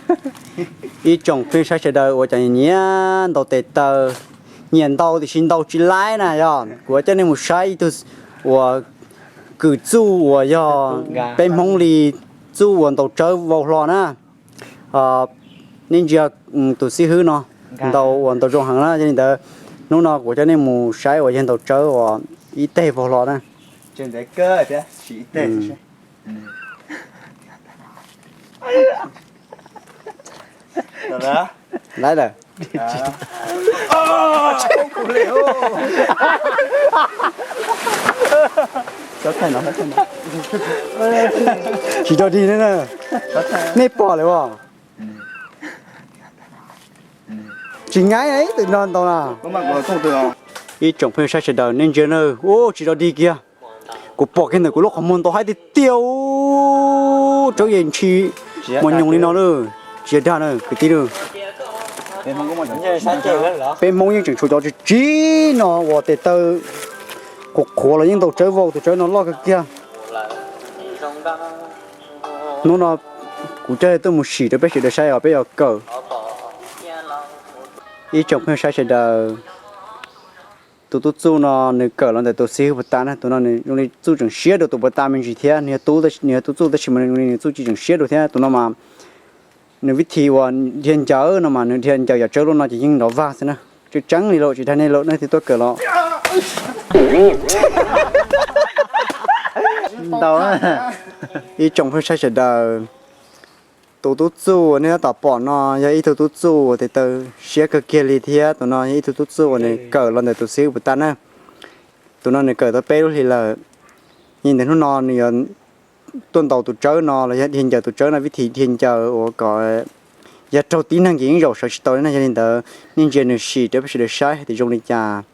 Ib tsoom phooj ywg saib sawv daws uas cov nyiam ntaus tes taw, nyiam ntaus tiam sis ntaus tsis laib na yog kuv coj nej mus saib ib tug uas kws txuj uas yog peb Hmoob li txuj uas ntaus tsawb vau hlo na. Nej ntsia tus xib hwb no ntaus uas ntaus zoo heev na, yog li ntawd hnub no kuv coj nej mus saib uas yog ntaus tsawb uas ib teg vau hlo na. Lawm, tsis rog dig ne, nej pom lawm as. Tsis nyaib ib tug no ntau na. Ib tsoom phooj ywg saib sawv daws nej ntsia na, ub tsis rog dig kiag. Kuv pom kiag ntawm kuv lub qhov muag ntau haib tiag tiag, tsawb yeej ntshis mos nyoos li no lawm. Tsis yog dag na kwv tij lawm. Peb Hmoob yeej tseem tshuav cov tsis tsis no uas tes taw qhuav qhuav los yeej ntaus tsawb vau, tus tsawb no loj kawg kiag. Hnub no kuv coj tuaj mus sim rau peb sawv daws saib os, peb yuav kawm. Ib tsoom phooj ywg saib sawv daws, tus tub txuj no nws kawm los ntawm tus xib hwb puas tas na, tus no nws zoo li txuj tseem siab dua tus puas tas me ntsis thiab, nws yog tub txuj tab sis mas nws zoo li nws txuj tsis tseem siab dua thiab. Tus no mas nws vib thim uas dhia ncawv no mas nws dhia ncawv yam tsawb loj no ces yeej nrov vag xwb na. Tseeb tseeb li lawm, tsis dag nej lawm, nej twb tuaj kawm los. Ntau, ib tsoom phooj ywg saib sawv daws, tus tub txuj uas nej tab tom pom no yog ib tug tub txuj uas tes taw siab kawg kiag li thiab tus no yog ib tug tub txuj uas nws kawm los ntawm tus xib hwb puas tas na. Tus no nws kawm tau peb lub hlis lawm. Yog li ntawd hnub no nws yuav tuaj ntaus tus tsawb no los yog dhia ncawg tus tsawb no, vib thim dhia ncawg uas kom yog raug tib neeg ces yeej zaum sawv tsis tau li na. Yog li ntawd nej ntsia nws sim rau peb sawv daws saib hais tias zoo li cas.